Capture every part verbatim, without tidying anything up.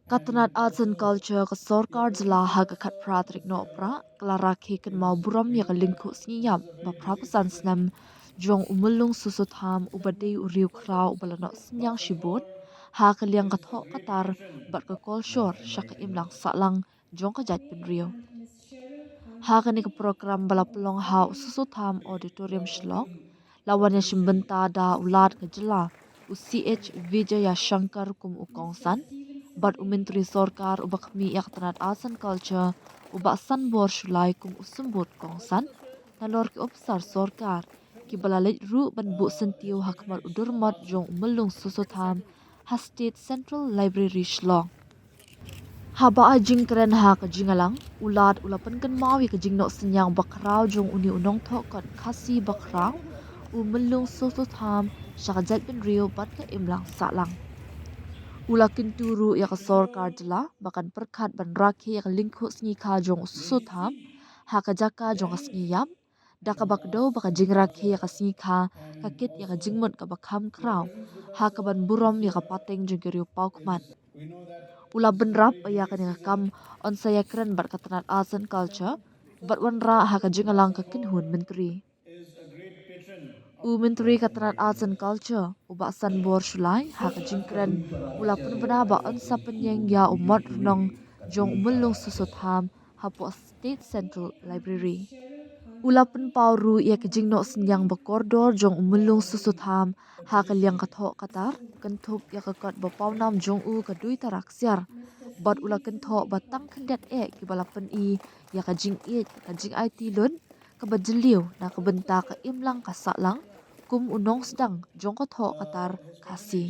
Ka tnat Arts and Culture ka sorkar jylla ha ka khatphra tarik Nohprah ka la rakhe kynmaw burom ïa ka lyngkhuh sngi ïap ba phra phew san snem jong u Myllung Soso Tham uba dei u riewkhraw uba la noh synñiang shibun ha ka liang ka thoh ka tar bad ka kolshor sha ka imlang sahlang jong ka jaitbynriew. Ha kane ka program ba la pynlong ha u Soso Tham Auditorium Shillong, la wan ïashim bynta da u Lat ka jylla u C H Vijayashankar kum u kongsan bad u Myntri Sorkar uba khmih ïa ka tnat Arts and Culture u Bah Sanbor Shullai kum u symbud kongsan, nalor ki ophisar sorkar kiba la leit ruh ban buh syntiew ha khmat u durmot jong u Myllung Soso Tham ha State Central Library Shillong. Haba ai jingkren ha ka jingïalang, u Lat u la pynkynmaw ïa ka jingnoh synñiang bakhraw jong une u nongthoh kot Khasi bakhraw u Myllung Soso Tham sha ka jaitbynriew bad ka imlang sahlang. U la kyntu ruh ïa ka sorkar jylla ba kan pyrkhat ban rakhe ïa ka lyngkhuh sngi kha jong u Soso Tham ha ka jaka jong ka sngi ïap, da kaba kdew ba ka jingrakhe ïa ka sngi kha ka kit ïa ka jingmut kaba kham khraw ha kaban burom ïa ka pateng jong ki riewpawkhmat. U la bynrap ba ïa kane ka kam yn sa ïakren bad ka tnat Arts and Culture bad wanrah ha ka jingïalang ka kynhun myntri. U Myntri ka tnat Arts and Culture u Bah Sanbor Shullai ha ka jingkren u la pynbna ba yn sa pynïeng ïa u mot rnong jong u Myllung Soso Tham hapoh State Central Library. U la pynpaw ruh ïa ka jingnoh synñiang bakordor jong u Myllung Soso Tham ha ka liang ka thoh ka tar, kynthup ïa ka kot ba pawnam jong u ka Duitara Ksiar. Bad u la kynthoh ba tang khyndiat eh kiba la pyni ïa ka jingïeit, ka jingaiti lut kaba jylliew na ka bynta ka imlang ka sahlang kum u nongsdang jong ka thoh ka tar Khasi.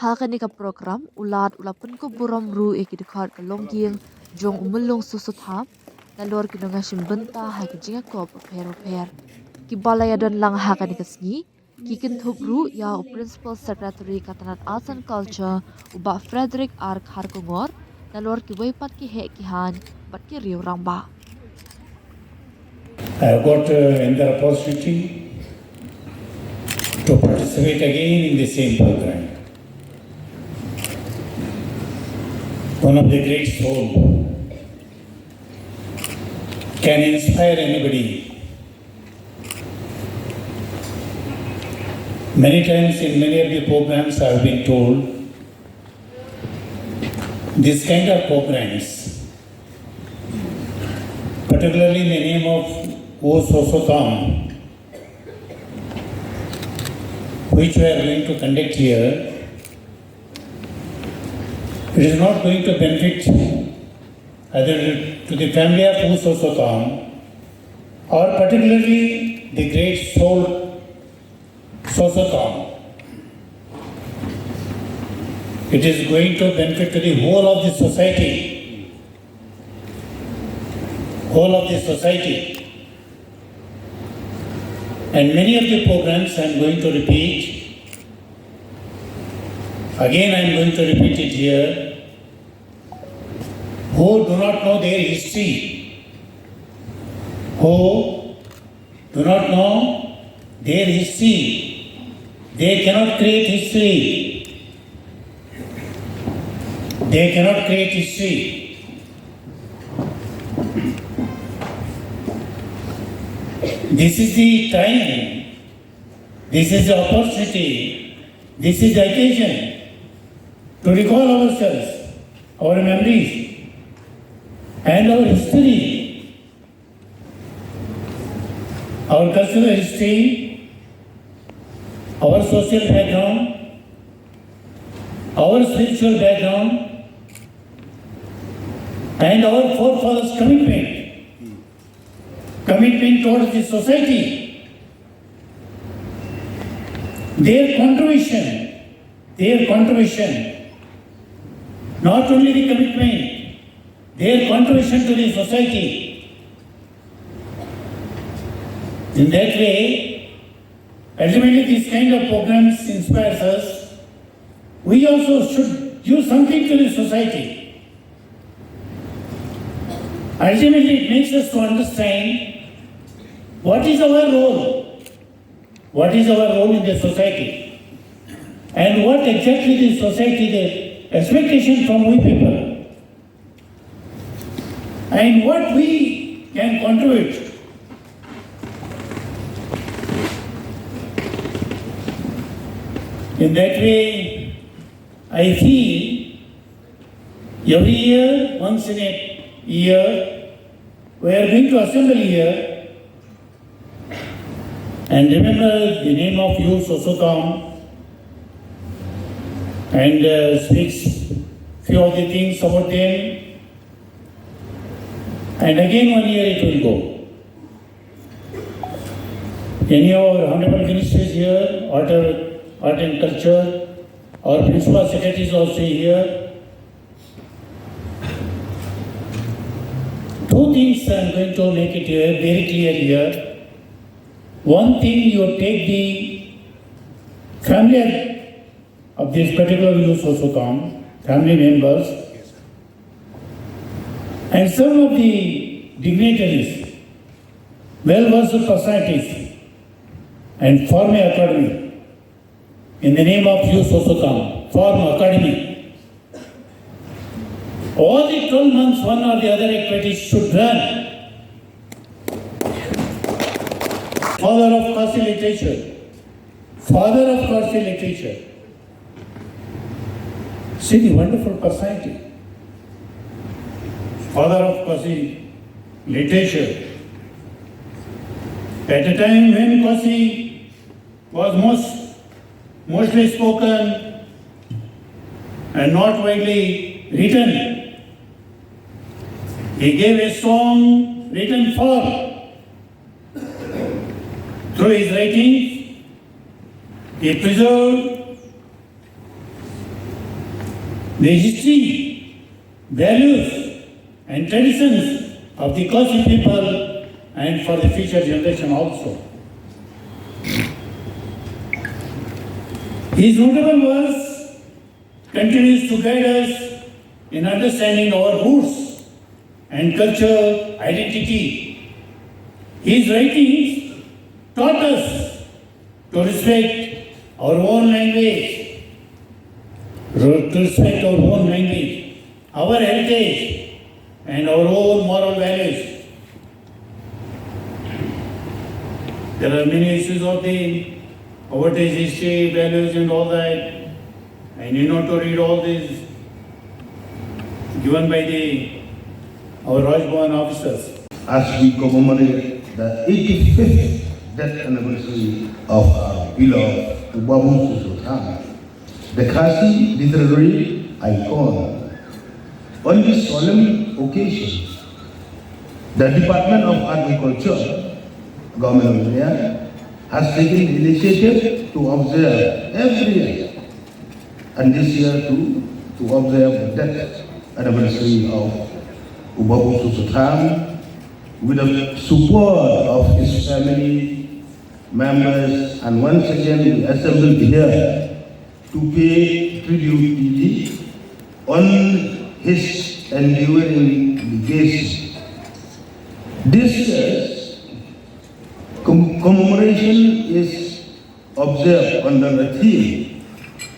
Ha kane ka program u Lat u la pynkup burom ruh ïa ki dkhot ka longïing jong u Myllung Soso Tham nalor ki nongïashim bynta ha ki jingïakop bapher bapher kiba la ïadon lang ha kane ka sngi, ki kynthup ruh ïa u Principal Secretary ka tnat Arts and Culture u Bah Frederick R Kharkongor nalor kiwei pat ki heh ki haiñ bad ki riew rangbah. I have got uh, another opportunity to participate again in the same program. One of the great soul can inspire anybody. Many times in many of the programs I have been told, this kind of programs, particularly in the name of O Soso Tham, which we are going to conduct here, it is not going to benefit either to the family of O Soso Tham or particularly the great soul Soso Tham. It is going to benefit to the whole of the society. Whole of the society. And many of the programs I am going to repeat. Again, I am going to repeat it here. Who do not know their history, who do not know their history, they cannot create history. They cannot create history. This is the time, this is the opportunity, this is the occasion to recall ourselves, our memories, and our history, our cultural history, our social background, our spiritual background, and our forefathers' commitment, commitment towards the society, their contribution, their contribution, not only the commitment, their contribution to the society. In that way, ultimately, this kind of programs inspires us. We also should give something to the society. Ultimately, it makes us to understand what is our role, what is our role in the society, and what exactly the society, the expectation from we people and what we can contribute. In that way, I feel every year, once in a year, we are going to assemble here and remember the name of U Soso Tham and uh, speaks few of the things about them. And again, one year it will go. Any our honorable minister is here, art, art and culture, our principal secretary is also here. Two things I'm going to make it here very clear here. One thing, you take the family of this particular U Soso Tham, family members, and some of the dignitaries, well-versed personalities, and form an academy in the name of U Soso Tham, form academy. All the twelve months, one or the other activities should run. Father of Khasi literature, father of Khasi literature. See the wonderful personality. Father of Khasi literature. At a time when Khasi was most mostly spoken and not widely written, he gave a strong written form. Through his writings, he preserved the history, values, and traditions of the Khasi people and for the future generation also. His notable verse continues to guide us in understanding our roots and culture identity. His writings taught us to respect our own language, to respect our own language, our heritage, and our own moral values. There are many issues of the overseas history, values, and all that. I need not to read all these given by the our Raj Bhavan officers. As we commemorate the eighty-fifth death anniversary of our beloved Babu Soso Tham, the Khasi literary icon, on this solemn occasion, the Department of Art and Culture, Government of India, has taken the initiative to observe every year, and this year too, to observe the death anniversary of U Babu Soso Tham, with the support of his family members, and once again we assembled here to pay tribute on his enduring legacy. This year's com- commemoration is observed under the theme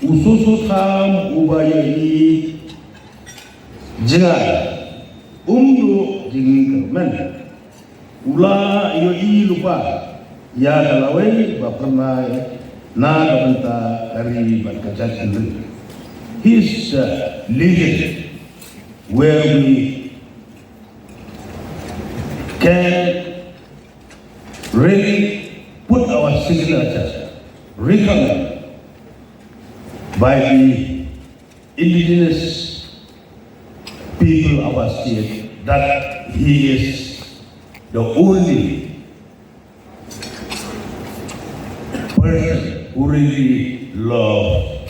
U Soso Tham uba ïohi jngai, um duh jingkyrmen. U la ïohi lypa ïa ka lawei ba phyrnai na ka bynta ka ri bad ka jaitbynriew. His uh, legend, where we can really put our signature, recommend by the indigenous people of our state that he is the only person who really love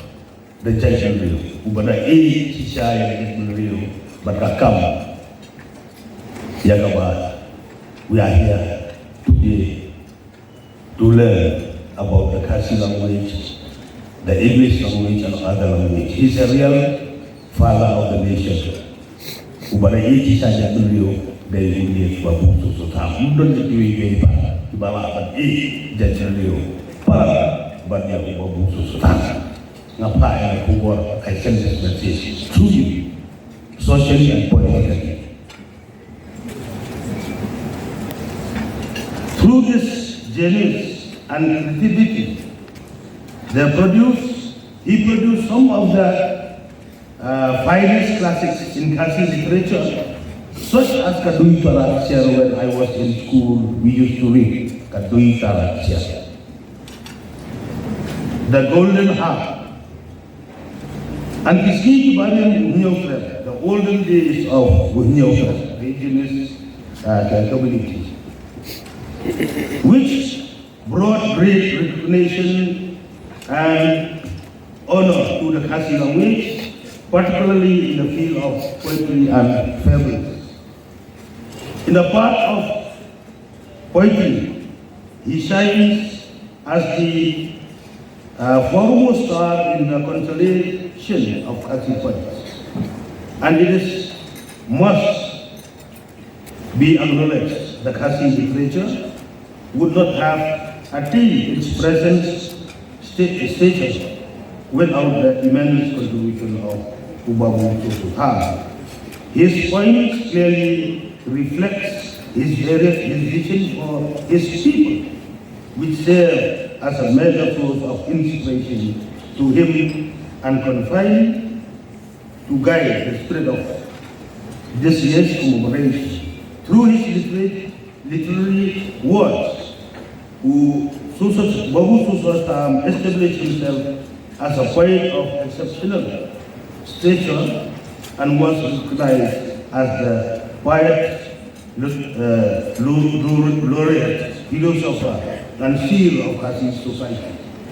the jaitbynriew, uba da ïeit shisha ïa ka jaitbynriew bad ka kam ïa kaba we are here today to learn about the Khasi language, the English language and other language. He's a real father of the nation. Uba da ïeit shisha jaitbynriew dei u Babu Soso Tham. Ym don kiwei kiwei pat kiba lah ban ïeit jaitbynriew para ban ïa u Babu Soso Tham. Nga phah ïa ka khubor, I send this message through you, socially and politically. Through this genius and creativity, they produce, he produced some of the uh, finest classics in Khasi literature, such as Ka Dui Tara Ksiar. When I was in school, we used to read Ka Dui Tara Ksiar. The Golden Harp, and Ki Sngi Ki Barim U Hynñiewtrep, the olden days of U Hynñiewtrep, indigenous uh, community, which brought great recognition and honor to the Khasi language, particularly in the field of poetry and fables. In the part of poetry, he shines as the uh, foremost star in the consolation of Khasi poets. And it is must be acknowledged that Khasi literature would not have attained its present sta- status without the immense contribution of U Babu Soso Tham. His poems clearly reflects his, his vision for his people, which serve as a major source of inspiration to him and confine to guide the spirit of this year's commemoration. Through his literary, literary works, U Soso, Babu Soso Tham established himself as a poet of exceptional stature and was recognized as the poet, uh, laureate, philosopher, and seal of Khasi society.